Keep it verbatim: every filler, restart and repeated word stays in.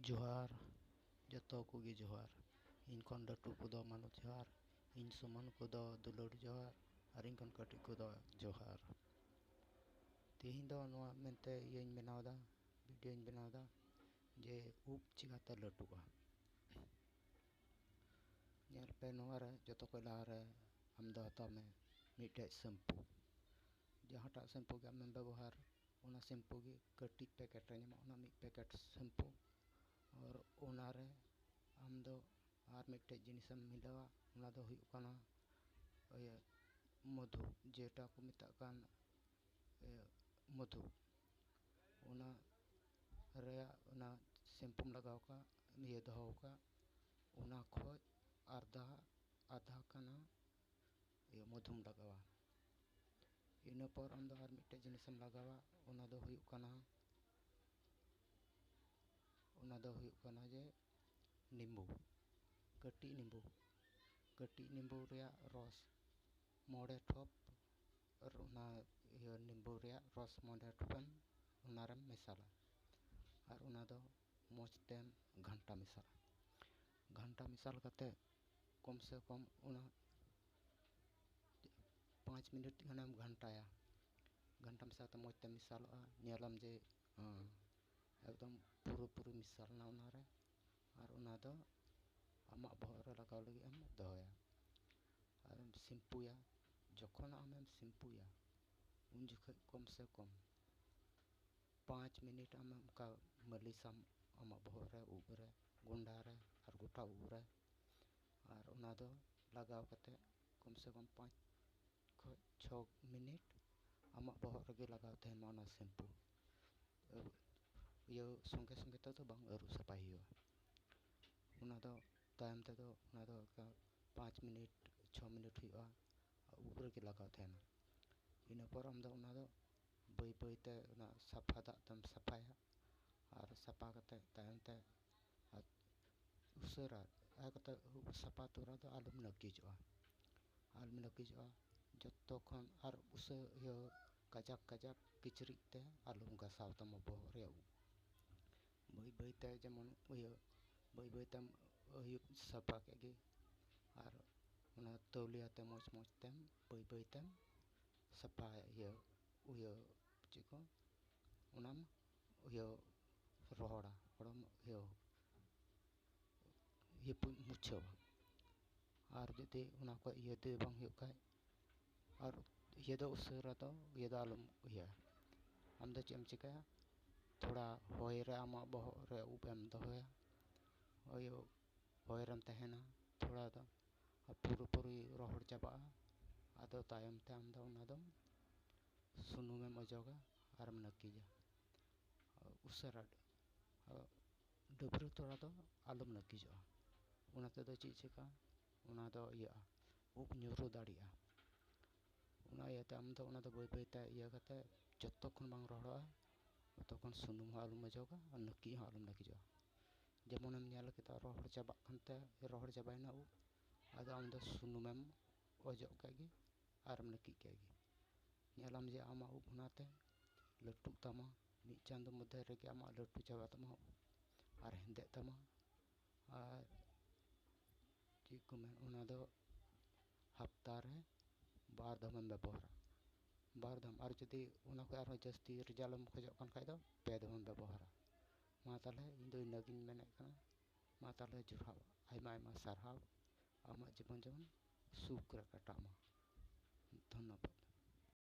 ᱡᱚᱦᱟᱨ, ᱡᱚᱛᱚ ᱠᱚᱜᱮ ᱡᱚᱦᱟᱨ᱾ ᱤᱧ ᱠᱷᱚᱱ ᱞᱟᱹᱴᱩ ᱠᱚᱫᱚ ᱢᱟᱱᱚᱛ ᱡᱚᱦᱟᱨ, ᱤᱧ ᱥᱚᱢᱟᱱ ᱠᱚᱫᱚ ᱫᱩᱞᱟᱹᱲ ᱡᱚᱦᱟᱨ, ᱟᱨ ᱤᱧ ᱠᱷᱚᱱ ᱠᱟᱹᱴᱤᱡ ᱠᱚᱫᱚ ᱡᱚᱦᱟᱨ᱾ ᱛᱮᱦᱮᱧ ᱫᱚ ᱱᱚᱣᱟ ᱢᱮᱱᱛᱮ ᱤᱭᱟᱹᱧ ᱵᱮᱱᱟᱣ ᱮᱫᱟ, ᱵᱷᱤᱰᱤᱭᱳᱧ ᱵᱮᱱᱟᱣ ᱮᱫᱟ ᱡᱮ ᱩᱵ ᱪᱤᱠᱟᱹᱛᱮ ᱞᱟᱹᱴᱩᱜᱼᱟ᱾ ᱧᱮᱞ ᱯᱮ, ᱱᱚᱣᱟ ᱨᱮ ᱡᱚᱛᱚ ᱠᱷᱚᱱ ᱞᱟᱦᱟ ᱨᱮ ᱟᱢ ᱫᱚ ᱦᱟᱛᱟᱣ ᱢᱮ ᱢᱤᱫᱴᱮᱡ ᱥᱮᱢᱯᱩ᱾ ᱡᱟᱦᱟᱸᱴᱟᱜ ᱥᱮᱢᱯᱩ ᱜᱮ ᱟᱢᱮᱢ ᱵᱮᱵᱚᱦᱟᱨ, ᱚᱱᱟ ᱥᱮᱢᱯᱩ ᱜᱮ ᱠᱟᱹᱴᱤᱡ ᱯᱮᱠᱮᱴ ᱨᱮ ᱧᱟᱢᱚᱜᱼᱟ, ᱚᱱᱟ ᱢᱤᱫ ᱯᱮᱠᱮᱴ ᱥᱮᱢᱯᱩ᱾ ᱟᱨ ᱚᱱᱟ ᱨᱮ ᱟᱢ ᱫᱚ ᱟᱨ ᱢᱤᱫᱴᱮᱡ ᱡᱤᱱᱤᱥᱮᱢ ᱢᱤᱞᱟᱹᱣᱟ, ᱚᱱᱟ ᱫᱚ ᱦᱩᱭᱩᱜ ᱠᱟᱱᱟ ᱤᱭᱟᱹ ᱢᱚᱫᱷᱩ, ᱡᱮᱴᱟ ᱠᱚ ᱢᱮᱛᱟᱜ ᱠᱟᱱ ᱤᱭᱟᱹ ᱢᱚᱫᱷᱩ᱾ ᱚᱱᱟ ᱨᱮᱭᱟᱜ ᱚᱱᱟ ᱥᱮᱢᱯᱩᱢ ᱞᱟᱜᱟᱣ ᱠᱟᱜ, ᱤᱭᱟᱹ ᱫᱚᱦᱚ ᱠᱟᱜ, ᱚᱱᱟ ᱠᱷᱚᱡ ᱟᱨᱫᱷᱟ, ᱟᱫᱷᱟ ᱠᱟᱱᱟ ᱤᱭᱟᱹ ᱢᱚᱫᱷᱩᱢ ᱞᱟᱜᱟᱣᱟ᱾ ᱤᱱᱟᱹ ᱯᱚᱨ ᱟᱢ ᱫᱚ ᱟᱨ ᱢᱤᱫᱴᱮᱡ ᱡᱤᱱᱤᱥᱮᱢ ᱞᱟᱜᱟᱣᱟ, ᱚᱱᱟ ᱫᱚ ᱦᱩᱭᱩᱜ ᱠᱟᱱᱟ, ᱚᱱᱟ ᱫᱚ ᱦᱩᱭᱩᱜ ᱠᱟᱱᱟ ᱡᱮ ᱱᱤᱢᱵᱩ, ᱠᱟᱹᱴᱤᱡ ᱱᱤᱢᱵᱩ, ᱠᱟᱹᱴᱤᱡ ᱱᱤᱢᱵᱩ ᱨᱮᱭᱟᱜ ᱨᱚᱥ ᱢᱚᱬᱮ ᱴᱷᱚᱯ, ᱟᱨ ᱚᱱᱟ ᱤᱭᱟᱹ ᱱᱤᱢᱵᱩ ᱨᱮᱭᱟᱜ ᱨᱚᱥ ᱢᱚᱬᱮ ᱴᱷᱚᱯᱮᱢ ᱚᱱᱟᱨᱮᱢ ᱢᱮᱥᱟᱞᱟ᱾ ᱟᱨ ᱚᱱᱟ ᱫᱚ ᱢᱚᱡᱽ ᱛᱮᱢ ᱜᱷᱟᱱᱴᱟ ᱢᱮᱥᱟᱞᱟ᱾ ᱜᱷᱟᱱᱴᱟ ᱢᱮᱥᱟᱞ ᱠᱟᱛᱮ ᱠᱚᱢ ᱥᱮ ᱠᱚᱢ ᱚᱱᱟ ᱯᱟᱸᱪ ᱢᱤᱱᱤᱴ ᱜᱟᱱᱮᱢ ᱜᱷᱟᱱᱴᱟᱭᱟ᱾ ᱜᱷᱟᱱᱴᱟ ᱢᱮᱥᱟ ᱠᱟᱛᱮ ᱢᱚᱡᱽ ᱛᱮ ᱢᱮᱥᱟᱞᱚᱜᱼᱟ, ᱧᱮᱞᱟᱢ ᱡᱮ, ᱦᱮᱸ, ᱮᱠᱫᱚᱢ ᱯᱩᱨᱟᱹᱯᱩᱨᱤ ᱢᱮᱥᱟᱞ ᱮᱱᱟ ᱚᱱᱟᱨᱮ᱾ ᱟᱨ ᱚᱱᱟ ᱫᱚ ᱟᱢᱟᱜ ᱵᱚᱦᱚᱜ ᱨᱮ ᱞᱟᱜᱟᱣ ᱞᱟᱹᱜᱤᱫ ᱮᱢ ᱫᱚᱦᱚᱭᱟ᱾ ᱟᱨᱮᱢ ᱥᱮᱢᱯᱩᱭᱟ᱾ ᱡᱚᱠᱷᱚᱱ ᱟᱢᱮᱢ ᱥᱮᱢᱯᱩᱭᱟ, ᱩᱱ ᱡᱚᱠᱷᱚᱡ ᱠᱚᱢ ᱥᱮ ᱠᱚᱢ ᱯᱟᱸᱪ ᱢᱤᱱᱤᱴ ᱟᱢ ᱚᱱᱠᱟ ᱢᱟᱹᱞᱤᱥᱟᱢ ᱟᱢᱟᱜ ᱵᱚᱦᱚᱜ ᱨᱮ, ᱩᱵ ᱨᱮ, ᱜᱚᱸᱰᱟ ᱨᱮ ᱟᱨ ᱜᱚᱴᱟ ᱩᱵ ᱨᱮ᱾ ᱟᱨ ᱚᱱᱟ ᱫᱚ ᱞᱟᱜᱟᱣ ᱠᱟᱛᱮ ᱠᱚᱢ ᱥᱮ ᱠᱚᱢ ᱯᱟᱸᱪ ᱠᱷᱚᱡ ᱪᱷᱚ ᱢᱤᱱᱤᱴ ᱟᱢᱟᱜ ᱵᱚᱦᱚᱜ ᱨᱮᱜᱮ ᱞᱟᱜᱟᱣ ᱛᱟᱦᱮᱱ ᱢᱟ ᱚᱱᱟ ᱥᱮᱢᱯᱩ᱾ ᱤᱭᱟᱹ ᱥᱚᱸᱜᱮ ᱥᱚᱸᱜᱮ ᱛᱮᱫᱚ ᱵᱟᱝ ᱟᱹᱨᱩᱵ ᱥᱟᱯᱷᱟᱭ ᱦᱩᱭᱩᱜᱼᱟ᱾ ᱚᱱᱟ ᱫᱚ ᱛᱟᱭᱚᱢ ᱛᱮᱫᱚ ᱚᱱᱟ ᱫᱚ ᱯᱟᱸᱪ ᱢᱤᱱᱤᱴ, ᱪᱷᱚ ᱢᱤᱱᱤᱴ ᱦᱩᱭᱩᱜᱼᱟ, ᱩᱵ ᱨᱮᱜᱮ ᱞᱟᱜᱟᱣ ᱛᱟᱦᱮᱱᱟ᱾ ᱤᱱᱟᱹ ᱯᱚᱨ ᱟᱢ ᱫᱚ ᱚᱱᱟ ᱫᱚ ᱵᱟᱹᱭ ᱵᱟᱹᱭ ᱛᱮ ᱚᱱᱟ ᱥᱟᱯᱷᱟ ᱫᱟᱜ ᱛᱮᱢ ᱥᱟᱯᱷᱟᱭᱟ᱾ ᱟᱨ ᱥᱟᱯᱷᱟ ᱠᱟᱛᱮ ᱛᱟᱭᱚᱢ ᱛᱮ ᱟᱨ ᱩᱥᱟᱹᱨᱟ ᱟᱨ ᱠᱟᱛᱮ ᱥᱟᱯᱷᱟ ᱛᱚᱨᱟ ᱫᱚ ᱟᱞᱚᱢ ᱱᱟᱹᱠᱤᱡᱚᱜᱼᱟ, ᱟᱞᱚᱢ ᱱᱟᱹᱠᱤᱡᱚᱜᱼᱟ᱾ ᱡᱚᱛᱚ ᱠᱷᱚᱱ ᱟᱨ ᱩᱥᱟᱹ-, ᱤᱭᱟᱹ, ᱠᱟᱡᱟᱠ ᱠᱟᱡᱟᱠ ᱠᱤᱪᱨᱤᱡ ᱛᱮ ᱟᱞᱚᱢ ᱜᱟᱥᱟᱣ ᱛᱟᱢᱟ ᱵᱚᱦᱚᱜ ᱨᱮᱭᱟᱜ ᱩᱵ᱾ ᱵᱟᱹᱭ ᱵᱟᱹᱭ ᱛᱮ ᱡᱮᱢᱚᱱ ᱤᱭᱟᱹ ᱵᱟᱹᱭ ᱵᱟᱹᱭ ᱛᱮᱢ ᱟᱹᱭᱩᱵ ᱥᱟᱯᱷᱟ ᱠᱮᱫ ᱜᱮ᱾ ᱟᱨ ᱚᱱᱟ ᱛᱟᱹᱣᱞᱤ ᱟᱛᱮ ᱢᱚᱡᱽ ᱢᱚᱡᱽ ᱛᱮᱢ ᱵᱟᱹᱭ ᱵᱟᱹᱭ ᱛᱮᱢ ᱥᱟᱯᱷᱟᱭᱟ, ᱤᱭᱟᱹ ᱤᱭᱟᱹ ᱪᱮᱫ ᱠᱚ ᱚᱱᱟᱢ ᱤᱭᱟᱹ ᱨᱚᱦᱚᱲᱟ, ᱦᱚᱲᱢᱚ ᱤᱭᱟᱹ ᱤᱭᱟᱹ ᱯᱩ- ᱢᱩᱪᱷᱟᱹᱣᱟ᱾ ᱟᱨ ᱡᱩᱫᱤ ᱚᱱᱟ ᱠᱚ ᱤᱭᱟᱹ ᱛᱮ ᱵᱟᱝ ᱦᱩᱭᱩᱜ ᱠᱷᱟᱡ, ᱟᱨ ᱤᱭᱟᱹ ᱫᱚ ᱩᱥᱟᱹᱨᱟ ᱫᱚ ᱤᱭᱟᱹ ᱫᱚ ᱟᱞᱚᱢ ᱤᱭᱟᱹᱭᱟ᱾ ᱟᱢ ᱫᱚ ᱪᱮᱫ ᱮᱢ ᱪᱤᱠᱟᱹᱭᱟ, ᱛᱷᱚᱲᱟ ᱦᱚᱭ ᱨᱮ ᱟᱢᱟᱜ ᱵᱚᱦᱚᱜ ᱨᱮ ᱩᱵ ᱮᱢ ᱫᱚᱦᱚᱭᱟ, ᱦᱚᱭ ᱦᱚᱭ ᱨᱮᱢ ᱛᱟᱦᱮᱱᱟ ᱛᱷᱚᱲᱟ ᱫᱚ, ᱟᱨ ᱯᱩᱨᱟᱹᱯᱩᱨᱤ ᱨᱚᱦᱚᱲ ᱪᱟᱵᱟᱜᱼᱟ᱾ ᱟᱫᱚ ᱛᱟᱭᱚᱢ ᱛᱮ ᱟᱢ ᱫᱚ ᱚᱱᱟ ᱫᱚ ᱥᱩᱱᱩᱢᱮᱢ ᱚᱡᱚᱜᱟ ᱟᱨᱮᱢ ᱱᱟᱹᱠᱤᱡᱟ ᱩᱥᱟᱹᱨᱟ᱾ ᱰᱟᱹᱵᱽᱨᱟᱹ ᱛᱚᱨᱟ ᱫᱚ ᱟᱞᱚᱢ ᱱᱟᱹᱠᱤᱡᱚᱜᱼᱟ, ᱚᱱᱟ ᱛᱮᱫᱚ ᱪᱮᱫ ᱪᱤᱠᱟᱹᱜᱼᱟ, ᱚᱱᱟ ᱫᱚ ᱤᱭᱟᱹᱜᱼᱟ, ᱩᱵ ᱧᱩᱨᱩ ᱫᱟᱲᱮᱭᱟᱜᱼᱟ᱾ ᱚᱱᱟ ᱤᱭᱟᱹᱛᱮ ᱟᱢ ᱫᱚ ᱚᱱᱟ ᱫᱚ ᱵᱟᱹᱭ ᱵᱟᱹᱭ ᱛᱮ ᱤᱭᱟᱹ ᱠᱟᱛᱮ ᱡᱚᱛᱚ ᱠᱷᱚᱱ ᱵᱟᱝ ᱨᱚᱦᱚᱲᱚᱜᱼᱟ, ᱛᱚᱛᱚ ᱠᱷᱚᱱ ᱥᱩᱱᱩᱢ ᱦᱚᱸ ᱟᱞᱚᱢ ᱚᱡᱚᱜᱟ ᱟᱨ ᱱᱟᱹᱠᱤᱡ ᱦᱚᱸ ᱟᱞᱚᱢ ᱱᱟᱹᱠᱤᱡᱚᱜᱼᱟ᱾ ᱡᱮᱢᱚᱱᱮᱢ ᱧᱮᱞ ᱠᱮᱫᱟ ᱨᱚᱦᱚᱲ ᱪᱟᱵᱟᱜ ᱠᱟᱱᱛᱮ, ᱨᱚᱦᱚᱲ ᱪᱟᱵᱟᱭᱮᱱᱟ ᱩᱵ, ᱟᱫᱚ ᱟᱢ ᱫᱚ ᱥᱩᱱᱩᱢᱮᱢ ᱚᱡᱚᱜ ᱠᱮᱫ ᱜᱮ ᱟᱨᱮᱢ ᱱᱟᱹᱠᱤᱡ ᱠᱮᱫ ᱜᱮ᱾ ᱧᱮᱞᱟᱢ ᱡᱮ ᱟᱢᱟᱜ ᱩᱵ ᱚᱱᱟᱛᱮ ᱞᱟᱹᱴᱩᱜ ᱛᱟᱢᱟ, ᱢᱤᱫ ᱪᱟᱸᱫᱚ ᱢᱚᱫᱽᱫᱷᱮ ᱨᱮᱜᱮ ᱟᱢᱟᱜ ᱞᱟᱹᱴᱩ ᱪᱟᱵᱟ ᱛᱟᱢᱟ ᱩᱵ ᱟᱨ ᱦᱮᱸᱫᱮᱜ ᱛᱟᱢᱟ᱾ ᱟᱨ ᱪᱮᱫ ᱠᱚ ᱢᱮᱱ, ᱚᱱᱟ ᱫᱚ ᱦᱟᱯᱛᱟ ᱨᱮ ᱵᱟᱨ ᱫᱷᱟᱣᱮᱢ ᱵᱮᱵᱚᱦᱟᱨᱟ, ᱵᱟᱨ ᱫᱷᱟᱣ᱾ ᱟᱨ ᱡᱩᱫᱤ ᱚᱱᱟ ᱠᱷᱚᱱ ᱟᱨᱦᱚᱸ ᱡᱟᱹᱥᱛᱤ ᱨᱮᱡᱟᱞᱴ ᱮᱢ ᱠᱷᱚᱡᱚᱜ ᱠᱟᱱ ᱠᱷᱟᱡ ᱫᱚ ᱯᱮ ᱫᱷᱟᱣᱮᱢ ᱵᱮᱵᱚᱦᱟᱨᱟ᱾ ᱢᱟ ᱛᱟᱦᱚᱞᱮ ᱤᱧ ᱫᱚ ᱤᱱᱟᱹᱜᱤᱧ ᱢᱮᱱᱮᱫ ᱠᱟᱱᱟ᱾ ᱢᱟ ᱛᱟᱦᱚᱞᱮ ᱡᱚᱦᱟᱨ, ᱟᱭᱢᱟ ᱟᱭᱢᱟ ᱥᱟᱨᱦᱟᱣ᱾ ᱟᱢᱟᱜ ᱡᱤᱵᱚᱱ ᱡᱮᱢᱚᱱ ᱥᱩᱠ ᱨᱮ ᱠᱟᱴᱟᱜ ᱢᱟ᱾ ᱫᱷᱚᱱᱱᱚᱵᱟᱫᱽ᱾